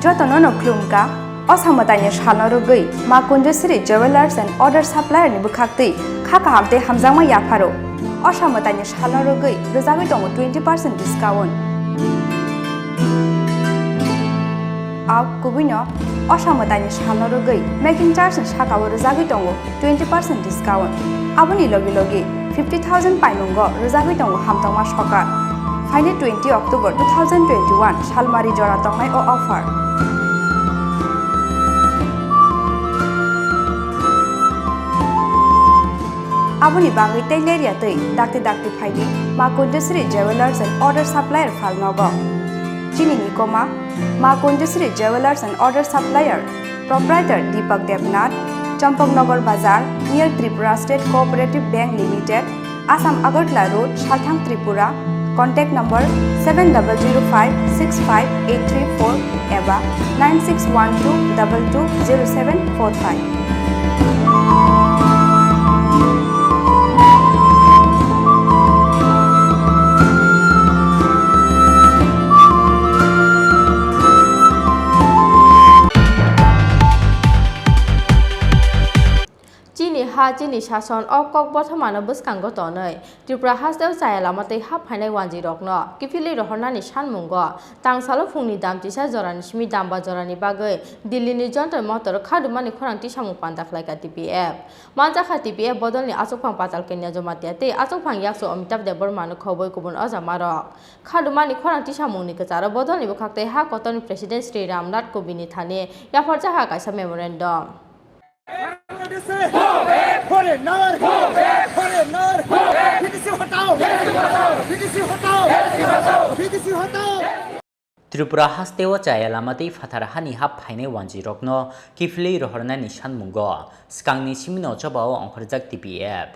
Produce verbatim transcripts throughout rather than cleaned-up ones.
Jotono no khulumkha, o samwtaini salno rwgwi Ma Kunjasri Jewellers and Other Supplier ni bwkhaktwi kha kaham tei hamjakma yapharo. O samwtaini salno rwgwi rwjagwi tongo twenty percent discount. Au kubuino o samwtaini salno rwgwi making charge ni sakao rwjagwi tongo twenty percent discount. Aboni logi logi fifty thousand paimungo rwjagwi tongo hamtokma sokar. Phaini twenty October two thousand twenty-one salmari jora tongnai o offer. Aboni bagwi tei lerya twi dakti dakti phaidi Ma Kunjasri Jewellers and Other Supplier phalnogo. Chini nikoma Ma Kunjasri Jewellers and Other Supplier, Proprietor Deepak Debnath, Champaknagar Bazar, near Tripura State Cooperative Bank Limited, Assam Agartala Road, Salthang, Tripura. Contact number seven double zero five six five eight three four eba nine six one two double two zero seven four five. Chini ha, chini sason, o kok bothomano bwskango tonwi Tripura hasteo chaya lama tei hap phainai wanjwirokno kiphilwi rohornani sanmungo tangsalo phungni dam chisa jorani simi damba jorani bagwi Delhi ni Jantar Mantar khadumani khorang tisamung panda khlaikha T P F. Manjakha T P F bodolni achukphang Patal Kanya Jamatia tei achukphang yakchu Amitabh Debbarmano khobwi kubun ojamarok. Khadumani khorang tisamungni kwcharo bodolni bwkhak tei ha kotorni President Shri Ram Nath Kovindni thani yapharjakha kaisa memorandum. Foreigner! Foreigner! Bidesi hatao! Bidesi hatao! Bidesi hatao! Tripura hasteo chaya lama tei phatar hani hap phainai wanjwirokno kiphilwi rohornani sanmungo swkangni simino chobao ongkhorjak T P F.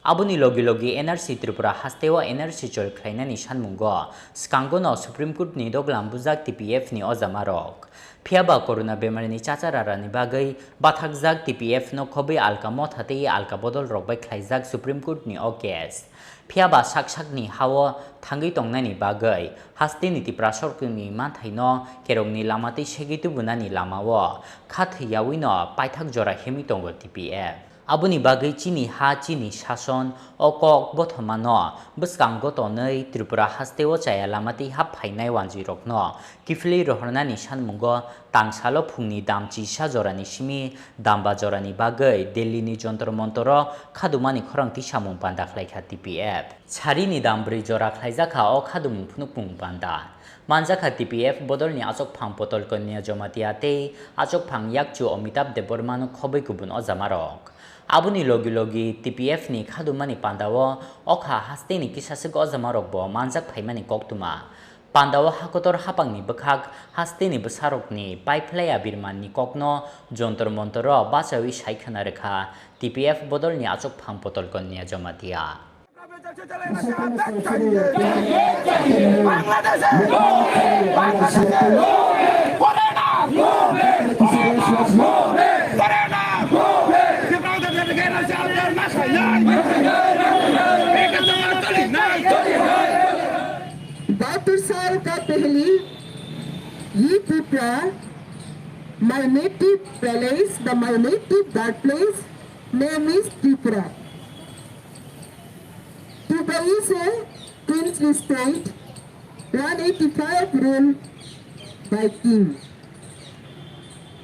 Aboni logi logi N R C Tripura hasteo N R C chol khlainani sanmungo swkangono Supreme Court ni doglam bujak T P F ni ojamarok. Phiyaba corona bemarini chacha rarani bagwi bathakjak T P F no khobwi alka motha tei alka bodol rok bai khlaijak Supreme Court ni o case. Phiyaba sak sakni hao thangwi tongnani bagwi hasteni Tiprasokni manthaino kerongni lama tei segwi tubunani lamao kha thwi yawino paithak jora himwi tongo T P F. Aboni bagwi chini ha, chini sason, o kok bothomano bwskango tonwi Tripura hasteo chaya lama tei hap phainai wanjwirokno kiphilwi rohornani sanmungo tangsalo phungni dam chisa jorani simi damba jorani bagwi Delhi ni Jontor Montoro khadumani khorang tisamung panda khlaikha T P F. Sarini dam brwi jora khlaijakha o khadumung phunukmung panda. Manjakha T P F bodolni achukphang Potol Kanya Jamatia tei achukphang yakchu Amitabh Debbarmano khobwi kubun ojamarok. Aboni logi logi T P F ni khadumani pandao okha hasteni kisaswk ojamarokbo manjak phaimani koktwma. Pandao hakotor hapangni bwkhak hasteni bwsarokni paiphlaiya birmanni kokno Jontor Montoro bachawi saikhwna rwkha T P F bodolni achukphang Potol Kanya Jamatia. बहत्तर साल का पहली ये Tripura, my native palace, the my native birthplace, name is Tripura. Tripura is a princely state, one eighty-five rule by king.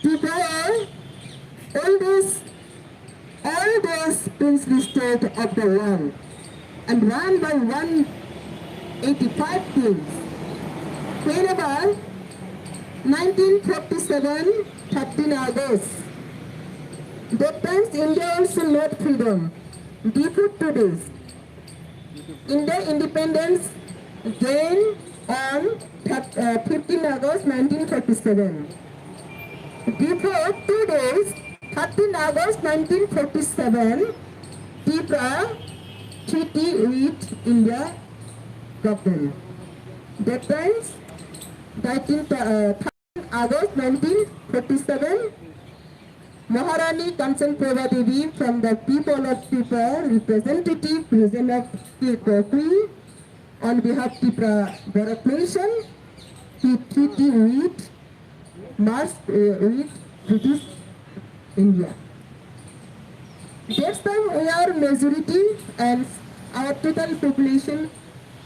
Tripura, oldest, oldest princely state of the world, and run by one eighty-five kings. Whenever nineteen forty-seven, thirteen August, that times India also not freedom. Before two days, India independence gained on thir- uh, fifteen August nineteen forty-seven. Before two days, thirteen August nineteen forty-seven, Tripura treaty with India government. That times, nineteen, uh, August nineteen forty-seven, Maharani Kanchan Prabha Devi from the people of Tripura, representative, representative of the Queen, on behalf of Tripura Bharat Nation, he treaty with merged, uh, with British India. That time we are majority and our total population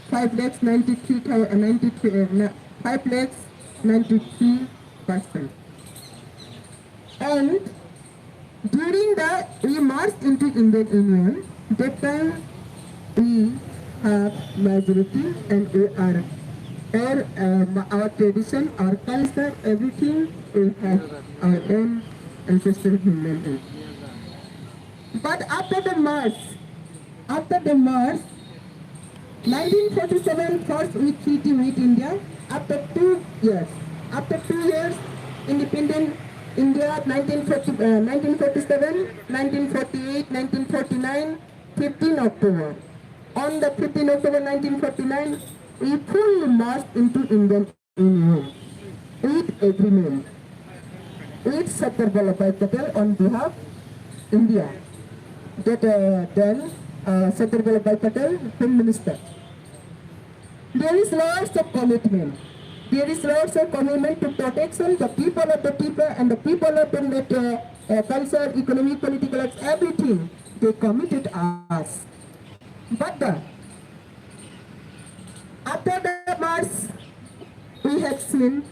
five lakhs ninety-three thousand, ninety-three, uh, na-, five lakhs ninety-three percent. And during the we merge into Indian Union, that time we have majority and we are, our, uh, our tradition, our culture, everything we have our own ancestral homeland. But after the merge, after the merge, nineteen forty-seven first we treaty with India. After two years, after two years, independent India, nineteen forty, uh, nineteen forty-seven, nineteen forty-eight, nineteen forty-nine, fifteen October. On the fifteen October nineteen forty-nine, we fully merged into Indian Union with agreement with Sardar Vallabhbhai Patel on behalf India. That, uh, then, uh, Sardar Vallabhbhai Patel, Home Minister. There is lots of commitment. There is lots of commitment to protection the people of the people and the people of the, uh, uh, culture, economic, political, everything. They committed us. But the, after the merge, we have seen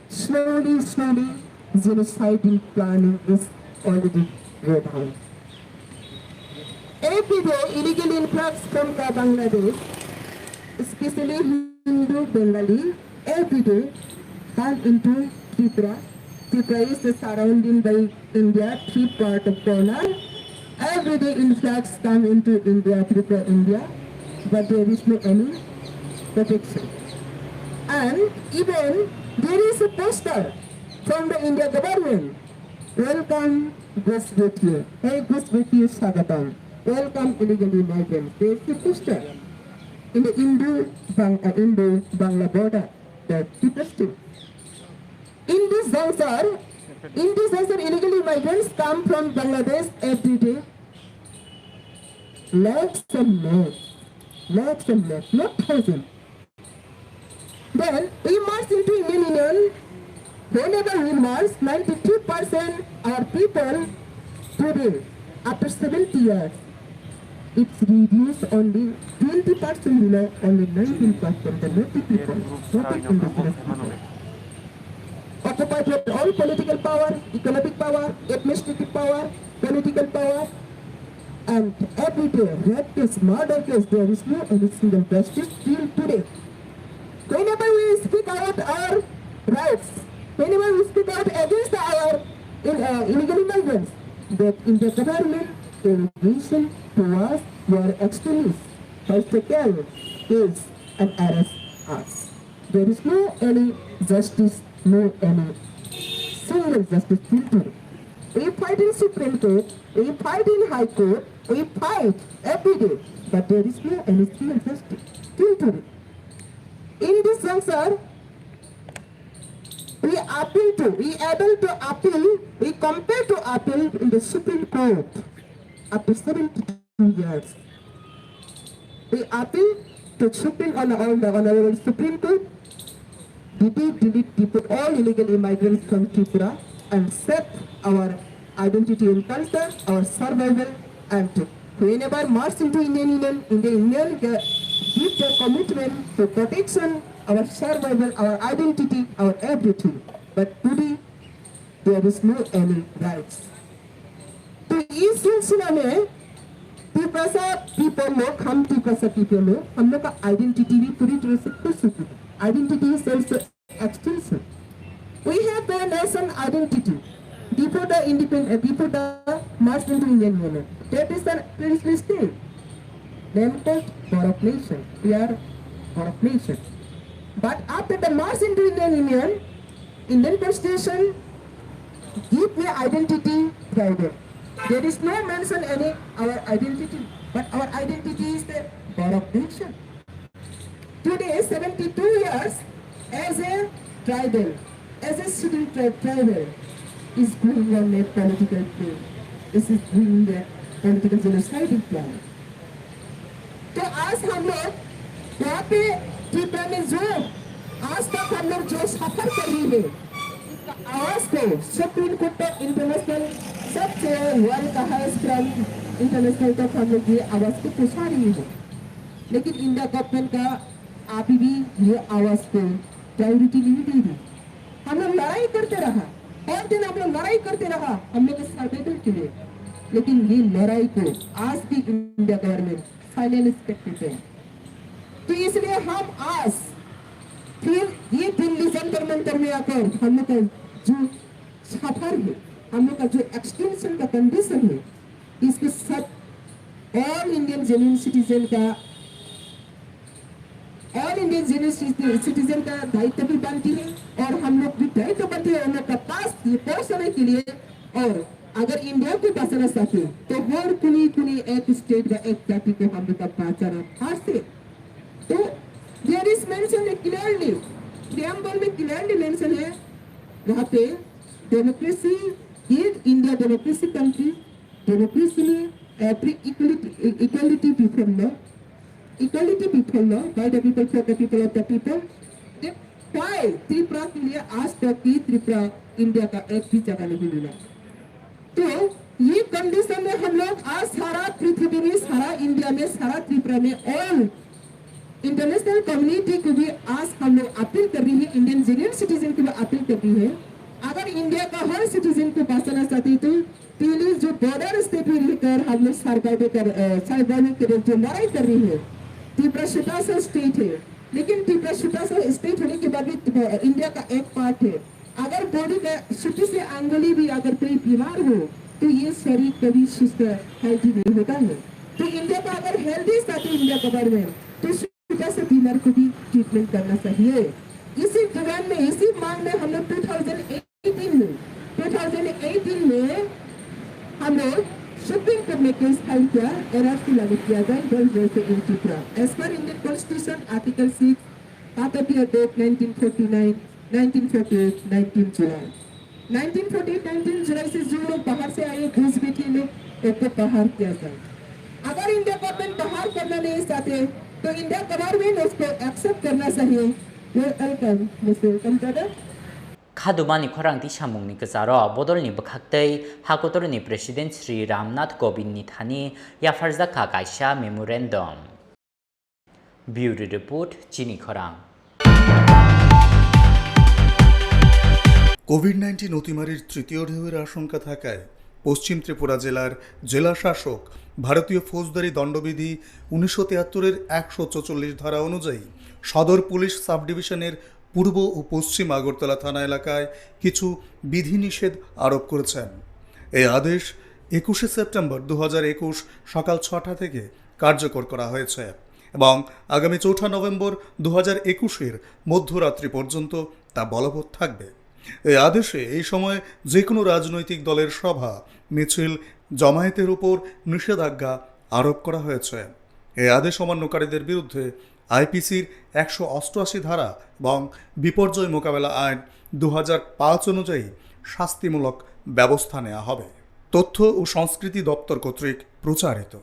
slowly, slowly, genocidal planning is already going on. Every day, illegal influx from the Bangladesh, especially Hindu Bengali, every day come into Tripura. Tripura is surrounded by India, three part of corner. Every day influx come into India, Tripura, India, but there is no any protection. And even there is a poster from the India government, "Welcome Gusbeti, hey Gusbeti Sagatam, welcome illegal immigrants." There is a poster in the Indo-Bang-, uh, Indo-Bangla border, that interesting. In this juncture, in this juncture, illegal immigrants come from Bangladesh every day. Lakhs and lakhs, lakhs and lakhs, not thousand. Then we march into Indian Union. Whenever we march, ninety-three percent our people today, after seventy years, it's reduced only twenty percent below, only nineteen percent the native people, native indigenous people. Occupied with all political power, economic power, administrative power, political power, and every day, rape case, murder case, there is no any single justice till today. Whenever we speak out our rights, whenever we speak out against our in, uh, illegal immigrants, that in the government they will listen to us, you are extremists. First of all, is and arrest us. There is no any justice, no any single justice till today. We fight in Supreme Court, we fight in High Court, we fight every day, but there is no any single justice till today. In this juncture, we appeal to, we able to appeal, we compel to appeal in the Supreme Court after seventy-two years. We appeal to Supreme, on, on the Honorable Supreme Court, delete, delete, deport all illegal immigrants from Tripura and save our identity and culture, our survival, and whenever march into Indian Union, Indian Union ga-, give their commitment to protection, our survival, our identity, our everything. But today, there is no any rights. तो इस सिलसिला में तिप्रसा people लोग, हम तिप्रसा people लोग, हम लोग का आइडेंटिटी भी पूरी तरह से खो चुकी है। आइडेंटिटी सेल्फ से extinction. We have the nation identity before the independent, before the merge into Indian Union. That is the princely state. Name called Borok Nation. We are Borok Nation. But after the merge into Indian Union, Indian Constitution give me identity tribal. There is no mention any our identity, but our identity is the Borok Nation. Today, seventy-two years as a tribal, as a scheduled tribe, tribal is going on a political play. This is doing the political genocidal plan. तो आज हम लोग यहाँ पे ट्रिपरा में जो आज तक हम लोग जो सफर कर रही है, सुप्रीम कोर्ट तक इंटरनेशनल, सबसे वर्ल्ड का हाईएस्ट क्राइम इंटरनेशनल तक हम लोग ये आवाज को पहुंचा रही है, लेकिन इंडिया गवर्नमेंट का अभी भी ये आवाज को प्रायोरिटी नहीं दे रही। हम लोग लड़ाई करते रहा, हर दिन हम लोग लड़ाई करते रहा हम लोग के सर्वाइवल के लिए, लेकिन ये लड़ाई को आज भी इंडिया गवर्नमेंट साइलेंस करते हैं। तो इसलिए हम आज फिर ये दिल्ली जंतर मंतर में आकर हम लोग का जो सफर है, हम लोग का जो एक्सटेंशन का कंडीशन है, इसके सब ऑल इंडियन जेन्युइन सिटीजन का, ऑल इंडियन जेन्युइन सिटीजन का दायित्व भी बनती है और हम लोग भी दायित्व बनती है उन लोग का पास ये पहुंचाने के लिए। और अगर इंडिया को बचाना चाहते हैं तो हर कुनी कुनी एक स्टेट या एक जाति को हम लोग का बचाना हर से। तो there is mention clearly, preamble में क्लियरली मेंशन है वहाँ पे डेमोक्रेसी, ये इंडिया डेमोक्रेसी कंट्री, डेमोक्रेसी में every equality, equality before law, equality before law, by the people, for the people, of the people. Why Tripura के लिए आज तक की त्रिपुरा इंडिया का एक भी जगह नहीं मिला? तो ये कंडीशन में हम लोग आज सारा पृथ्वी में, सारा इंडिया में, सारा त्रिपुरा में ऑल इंटरनेशनल कम्युनिटी को भी आज हम लोग अपील कर रही है, इंडियन जेन्युइन सिटीजन को भी अपील कर रही है, अगर इंडिया का हर सिटीजन को बचाना चाहते तो प्लीज जो बॉर्डर स्टेट में रहकर हम लोग सर्वाइव कर, सर्वाइविंग के लिए जो लड़ाई कर रही है, त्रिपुरा छोटा सा स्टेट है, लेकिन त्रिपुरा छोटा सा स्टेट होने के बाद भी इंडिया का एक पार्ट है। अगर बॉडी का छोटी सी अंगुली भी अगर कोई बीमार हो तो ये शरीर कभी सुस्त हेल्थी नहीं होता है। तो इंडिया का अगर हेल्थी साथी इंडिया गवर्नमेंट तो छोटा सा बीमार को भी ट्रीटमेंट करना चाहिए। इसी जुबान में, इसी मांग में हम लोग टू थाउजेंड एटीन में, टू थाउजेंड एटीन में हम लोग सुप्रीम कोर्ट में केस फाइल किया, एनआरसी लागू किया जाए गर्ल्स जैसे इन Tripura. As per Indian Constitution, Article six, Patapia date nineteen forty nine, nineteen forty eight, nineteen July। Nineteen forty eight, nineteen July से जो लोग बाहर से आए, घुसपैठी लोग, उनको बाहर किया जाए। अगर इंडिया गवर्नमेंट बाहर करना नहीं चाहते तो इंडिया गवर्नमेंट उसको एक्सेप्ट करना चाहिए। Welcome, most welcome, brother। Khadumani khorang tisamungni kwcharo bodolni bwkhaktwi hakotorni President Sri Ramnath Kovindni thani yapharjakha kaisa memorandum. Bureau Report, Chini Khorang. Covid nineteen অতিমারির তৃতীয় ঢেউয়ের আশঙ্কা থাকায় পশ্চিম ত্রিপুরা জেলার জেলা শাসক ভারতীয় ফৌজদারি দণ্ডবিধি উনিশশো তিয়াত্তরের একশো চৌচল্লিশ ধারা অনুযায়ী সদর পুলিশ সাব ডিভিশনের পূর্ব ও পশ্চিম আগরতলা থানা এলাকায় কিছু বিধিনিষেধ আরোপ করেছেন। এই আদেশ একুশে সেপ্টেম্বর দু হাজার একুশ সকাল ছটা থেকে কার্যকর করা হয়েছে এবং আগামী চৌঠা নভেম্বর দু হাজার একুশের মধ্যরাত্রি পর্যন্ত তা বলবৎ থাকবে। এই আদেশে এই সময় যে কোনো রাজনৈতিক দলের সভা, মিছিল, জমায়েতের উপর নিষেধাজ্ঞা আরোপ করা হয়েছে। এই আদেশ অমান্যকারীদের বিরুদ্ধে আইপিসির একশো অষ্টআশি ধারা এবং বিপর্যয় মোকাবেলা আইন দু হাজার পাঁচ অনুযায়ী শাস্তিমূলক ব্যবস্থা নেওয়া হবে। তথ্য ও সংস্কৃতি দপ্তর কর্তৃক প্রচারিত।